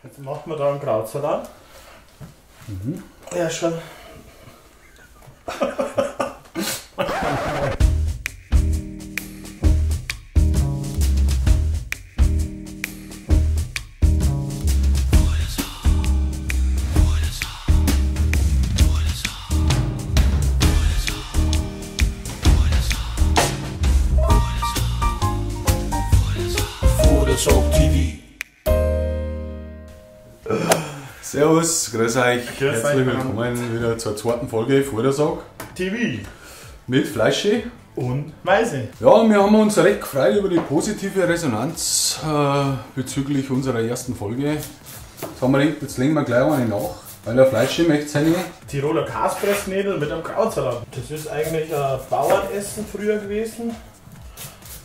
Jetzt machen wir da einen Krautsalat. Mhm. Ja, schon. TV. Servus, grüß euch. Grüß Herzlich euch. Willkommen wieder zur zweiten Folge Vordersack TV mit Fleischi. Und Meise. Ja, wir haben uns recht gefreut über die positive Resonanz bezüglich unserer ersten Folge. Jetzt haben wir gedacht, jetzt legen wir gleich eine nach, weil der Fleischi möchte seine Tiroler Kaspressknödel mit einem Krautsalat. Das ist eigentlich ein Bauernessen früher gewesen,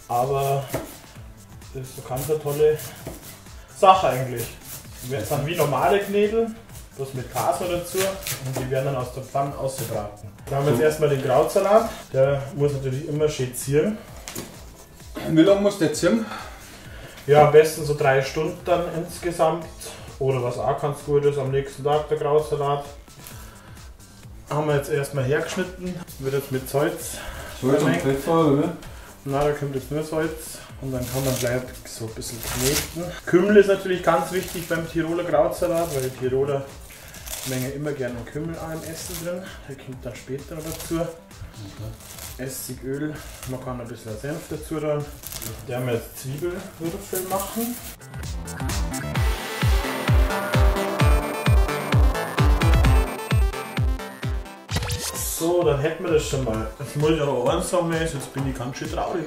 aber das ist eine ganz tolle Sache eigentlich. Das sind wie normale Knödel, bloß mit Käse dazu, und die werden dann aus der Pfanne ausgebraten. Da haben wir jetzt erstmal den Krautsalat, der muss natürlich immer schön ziehen. Wie lange muss der ziehen? Ja, am besten so 3 Stunden dann insgesamt. Oder was auch ganz gut ist, am nächsten Tag der Krautsalat. Haben wir jetzt erstmal hergeschnitten, wird jetzt mit Salz. Salz und Pfeffer, oder? Na, da kommt jetzt nur Salz und dann kann man gleich so ein bisschen kneten. Kümmel ist natürlich ganz wichtig beim Tiroler Krautsalat, weil die Tiroler mengen immer gerne Kümmel auch im Essen drin. Der kommt dann später noch dazu. Okay. Essig, Öl, man kann ein bisschen Senf dazu tun. Da werden wir jetzt Zwiebelwürfel machen. So, dann hätten wir das schon mal. Jetzt muss ich aber eins sagen, jetzt bin ich ganz schön traurig.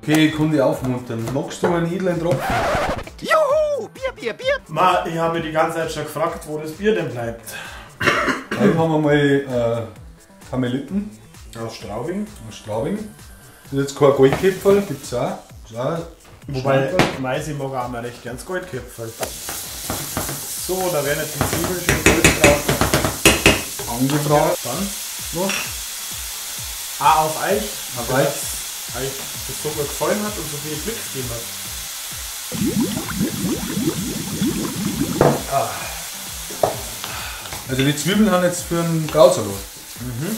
Okay, ich kann dich aufmuntern. Magst du einen edlen Tropfen? Juhu! Bier, Bier, Bier! Ma, ich habe mir die ganze Zeit schon gefragt, wo das Bier denn bleibt. Heute haben wir mal Karmeliten. Aus Straubing. Aus Straubing. Das ist jetzt kein Goldkipferl, gibt es auch. Wobei, Meisi mag auch mal recht gern das Goldkipferl. So, da werden jetzt die Zwiebeln schön goldbraun angebraten. Dann noch. Ah, auf euch. Auf euch. Euch das so gut gefallen hat und so viele Klicks gegeben hat. Ah. Also die Zwiebeln haben jetzt für einen Krautsalat. Mhm.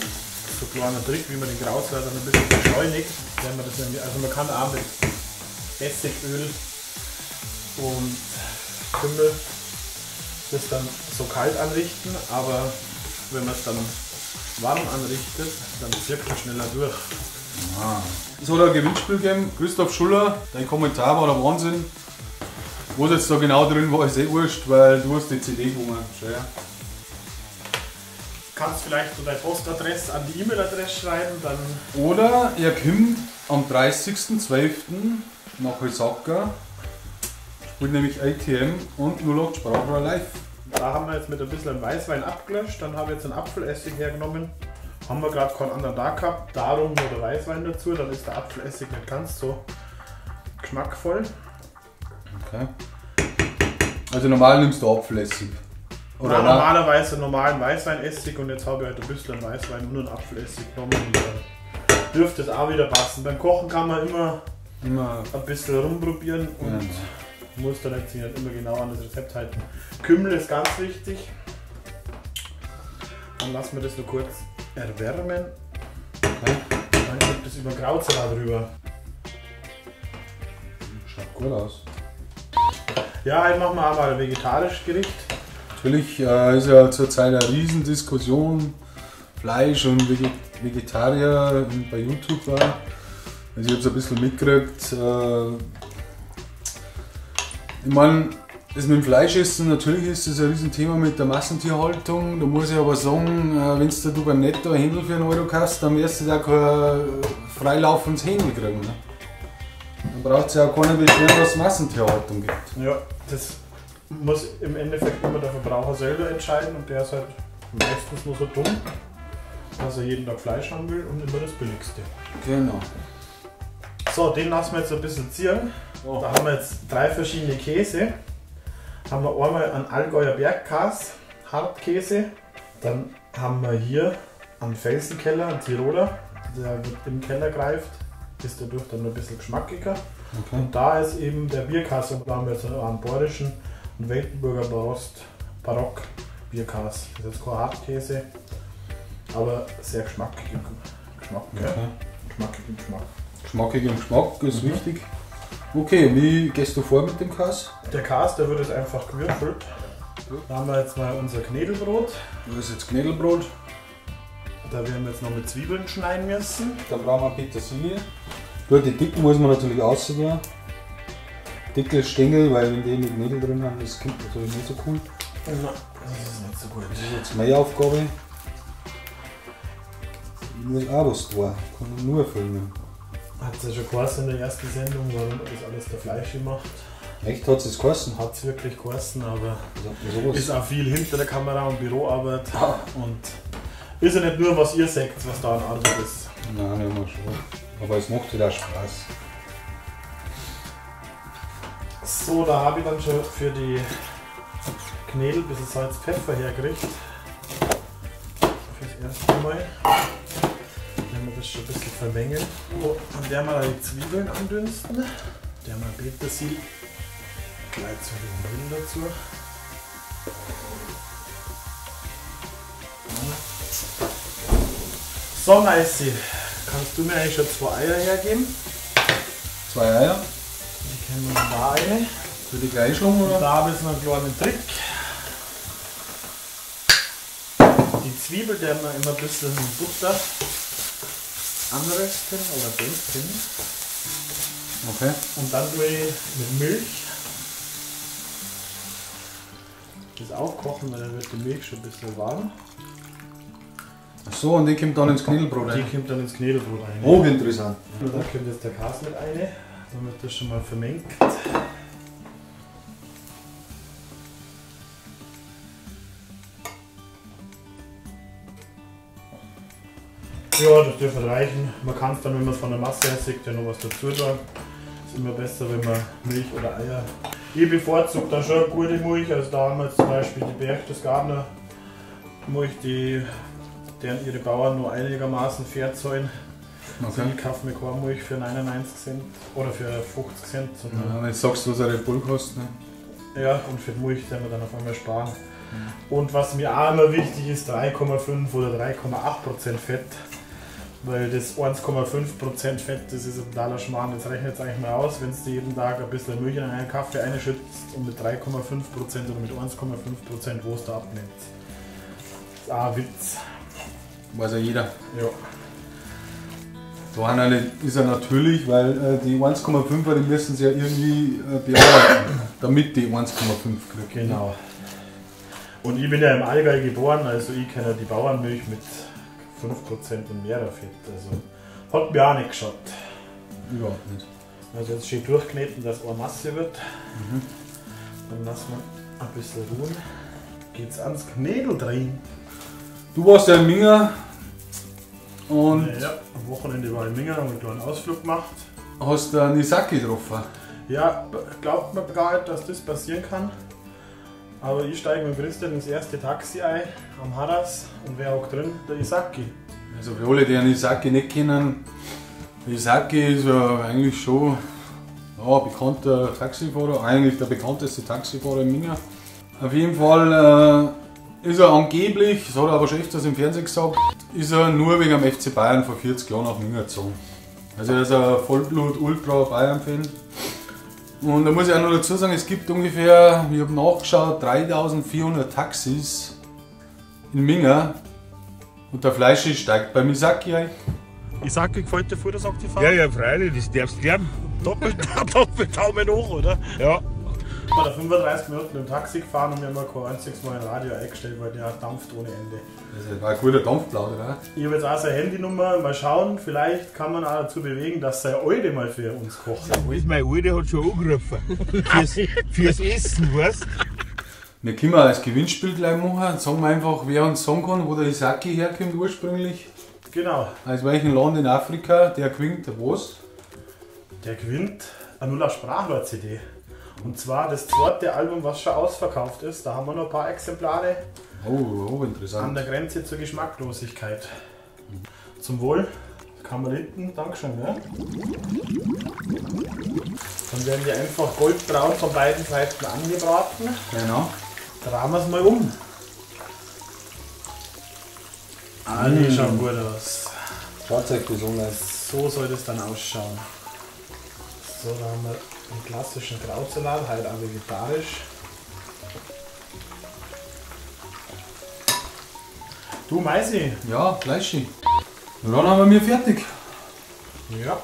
So ein kleiner Trick, wie man den Krautsalat dann ein bisschen beschleunigt. Wenn man das nämlich, also man kann auch mit Essigöl und Kümmel das dann so kalt anrichten, aber wenn man es dann warm anrichtet, dann zirkt es schneller durch. Ah. Es hat ein Gewinnspiel gegeben, Christoph Schuller, dein Kommentar war der Wahnsinn. Was jetzt da genau drin war, ist eh wurscht, weil du hast die CD gewonnen. Schön. Kannst vielleicht so deine Postadresse an die E-Mail-Adresse schreiben, dann. Oder er kommt am 30.12. nach Heussacker. Spielt nämlich ATM und 08 Sprachrohr live. Da haben wir jetzt mit ein bisschen Weißwein abgelöscht, dann habe ich jetzt einen Apfelessig hergenommen. Haben wir gerade keinen anderen da gehabt, darum nur der Weißwein dazu, dann ist der Apfelessig nicht ganz so geschmackvoll. Okay. Also normal nimmst du Apfelessig? Oder nein, normalerweise normalen Weißweinessig, und jetzt habe ich halt ein bisschen Weißwein und einen Apfelessig genommen. Und dann dürfte es auch wieder passen. Beim Kochen kann man immer ein bisschen rumprobieren und ja. Muss dann jetzt nicht immer genau an das Rezept halten. Kümmel ist ganz wichtig. Dann lassen wir das nur kurz erwärmen. Okay. Dann kommt das über den Krautsalat rüber. Schaut gut aus. Ja, heute machen wir auch mal ein vegetarisches Gericht. Natürlich ist ja zurzeit eine Riesendiskussion. Fleisch und Vegetarier bei YouTube war. Also ich habe es ein bisschen mitgekriegt. Ich meine, das mit dem Fleischessen, natürlich ist das ein Riesenthema mit der Massentierhaltung. Da muss ich aber sagen, wenn du beim Netto ein Händel für 1 Euro kaufst, dann wirst du da kein freilaufendes Händel kriegen. Ne? Dann braucht es ja auch keiner beschweren, dass es Massentierhaltung gibt. Ja, das muss im Endeffekt immer der Verbraucher selber entscheiden, und der ist halt meistens nur so dumm, dass er jeden Tag Fleisch haben will und immer das Billigste. Genau. So, den lassen wir jetzt ein bisschen ziehen. Oh. Da haben wir jetzt 3 verschiedene Käse. Haben wir einmal einen Allgäuer Bergkäse, Hartkäse. Dann haben wir hier einen Felsenkeller, einen Tiroler, der wird im Keller greift. Ist dadurch dann ein bisschen geschmackiger. Okay. Und da ist eben der Bierkass, und da haben wir jetzt einen bayerischen und Weltenburger Barock Bierkass. Das ist jetzt kein Hartkäse, aber sehr geschmackig im Geschmack. Okay. Geschmackig im Geschmack. Geschmackig im Geschmack ist wichtig. Okay, wie gehst du vor mit dem Käse? Der Käse, der wird jetzt einfach gewürfelt. Da haben wir jetzt mal unser Knädelbrot. Das ist jetzt Knädelbrot. Da werden wir jetzt noch mit Zwiebeln schneiden müssen. Dann brauchen wir Petersilie. Gut, die dicken muss man natürlich aussehen. Dicke Stängel, weil wenn die mit Knädel drin haben, das kommt natürlich nicht so cool. Nein, das ist nicht so gut. Das ist jetzt meine Aufgabe. Ich muss auch was tun, kann nur filmen. Hat es ja schon geheißen in der ersten Sendung, warum das alles der Fleischi macht. Echt, hat es geheißen? Hat es wirklich geheißen, aber sowas. Ist auch viel hinter der Kamera und Büroarbeit. Und ist ja nicht nur, was ihr seht, was da an Arbeit ist. Nein, nicht immer schon. Aber es macht wieder Spaß. So, da habe ich dann schon für die Knädel ein bisschen Salz, Pfeffer hergerichtet. Fürs erste Mal. Dann werden wir das schon ein bisschen vermengen. Und dann werden wir die Zwiebeln andünsten. Dann haben wir Petersil gleich zu den Grill dazu. So, Meissi, kannst du mir eigentlich schon 2 Eier hergeben? 2 Eier? Die können wir da rein. Für die gleich schlagen, oder? Und da habe ich jetzt noch einen kleinen Trick. Die Zwiebel, der wir immer ein bisschen mit Butter anrösten oder dämpfen. Okay. Und dann tue ich mit Milch das aufkochen, weil dann wird die Milch schon ein bisschen warm. Ach so, und die kommt dann ins Knädelbrot rein? Die kommt dann ins Knädelbrot rein. Hochinteressant. Und da kommt jetzt der Käse mit rein, dann wird das schon mal vermengt. Ja, das dürfte reichen. Man kann es dann, wenn man es von der Masse her sieht, ja noch was dazu tun. Ist immer besser, wenn man Milch oder Eier. Ich bevorzuge da schon gute Milch. Also da haben wir jetzt zum Beispiel die Berchtesgadener Milch, die deren ihre Bauern nur einigermaßen fair zahlen. Okay. Also ich kaufe mir keine Milch für 99 Cent oder für 50 Cent. Sondern ja, wenn du sagst, was ein Red Bull kostet. Ne? Ja, und für die Milch werden wir dann auf einmal sparen. Mhm. Und was mir auch immer wichtig ist, 3,5 oder 3,8% Fett. Weil das 1,5% Fett, das ist ein totaler Schmarrn. Das rechnet jetzt eigentlich mal aus, wenn du jeden Tag ein bisschen Milch in einen Kaffee einschützt und mit 3,5% oder mit 1,5% wo es da abnimmt. Das ist auch ein Witz. Weiß ja jeder. Ja. Da ist er natürlich, weil die 1,5er, die müssen sie ja irgendwie bearbeiten, damit die 1,5 kriegen. Genau. Und ich bin ja im Allgäu geboren, also ich kenne die Bauernmilch mit 5% und mehr Fett. Also hat mir auch nicht geschaut. Überhaupt nicht. Also jetzt schön durchkneten, dass eine Masse wird. Mhm. Dann lassen wir ein bisschen ruhen. Geht's ans Knädel drehen. Du warst ja in Minga. Und ja, am Wochenende war ich in Minga, haben einen kleinen Ausflug gemacht. Hast du einen Isaki getroffen? Ja, glaubt man gar nicht, dass das passieren kann. Aber ich steige mit Christian ins erste Taxi ein, am Harras, und wer auch drin? Der Isaki. Also für alle, die einen Isaki nicht kennen, Isaki ist ja eigentlich schon ja, bekannter Taxifahrer, eigentlich der bekannteste Taxifahrer in Minga. Auf jeden Fall ist er angeblich, das hat er aber schon öfters im Fernsehen gesagt, ist er nur wegen dem FC Bayern vor 40 Jahren nach Minga gezogen. Also er ist ein Vollblut-Ultra-Bayern-Fan. Und da muss ich auch noch dazu sagen, es gibt ungefähr, ich habe nachgeschaut, 3400 Taxis in Minga. Und der Fleischi steigt beim Isaki ein. Isaki gefällt dir voll, das sagt die Fahrt? Ja, ja, freilich, das darfst du glauben. Doppelt Daumen hoch, oder? Ja. Ich bin da 35 Minuten im Taxi gefahren und wir haben kein einziges Mal ein Radio eingestellt, weil der dampft ohne Ende. Das war ein guter Dampfplauder, oder? Ich habe jetzt auch seine Handynummer, mal schauen, vielleicht kann man auch dazu bewegen, dass seine Alte mal für uns kocht. Meine Alte hat schon angerufen. Fürs Essen, weißt du? Wir können auch als Gewinnspiel gleich machen. Sagen wir einfach, wer uns sagen kann, wo der Isaki herkommt ursprünglich. Genau. Aus welchem Land in Afrika, der gewinnt was? Der gewinnt eine Nuller Sprachrohr-CD. Und zwar das zweite Album, was schon ausverkauft ist. Da haben wir noch ein paar Exemplare. Oh, oh, interessant. An der Grenze zur Geschmacklosigkeit. Zum Wohl. Kameriten, Dankeschön. Ne? Dann werden die einfach goldbraun von beiden Seiten angebraten. Genau. Drehen wir es mal um. Ah, die schauen gut aus. Schaut euch das an. So soll das dann ausschauen. So, da haben wir einen klassischen Krautsalat, heute auch vegetarisch. Du, Meisi. Ja, Fleischi. Und dann haben wir fertig. Ja.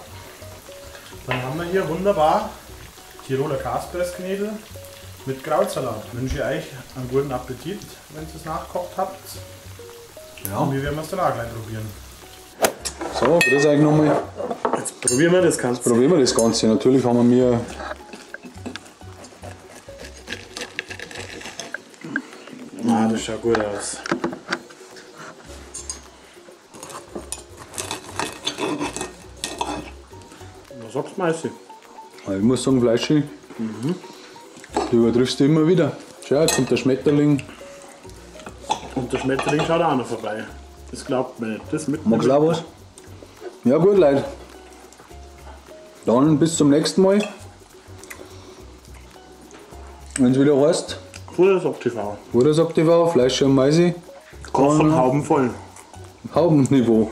Dann haben wir hier wunderbar Tiroler Kaspressknödel mit Krautsalat. Wünsche ich euch einen guten Appetit, wenn ihr es nachgekocht habt. Ja. Und wir werden es dann auch gleich probieren. So, grüß euch nochmal. Jetzt probieren wir das Ganze. Jetzt probieren wir das Ganze. Natürlich haben wir Ah, das schaut gut aus. Was sagst du, Meisi? Ich muss sagen, Fleischi, du übertriffst dich immer wieder. Schau, jetzt kommt der Schmetterling. Und der Schmetterling schaut auch noch vorbei. Das glaubt man nicht. Das mit Magst du auch was? Ja gut, Leute. Dann bis zum nächsten Mal. Wenn es wieder heißt. Futtersack TV. Futtersack TV, Fleischi und Meisi. Kochen Hauben voll. Haubenniveau.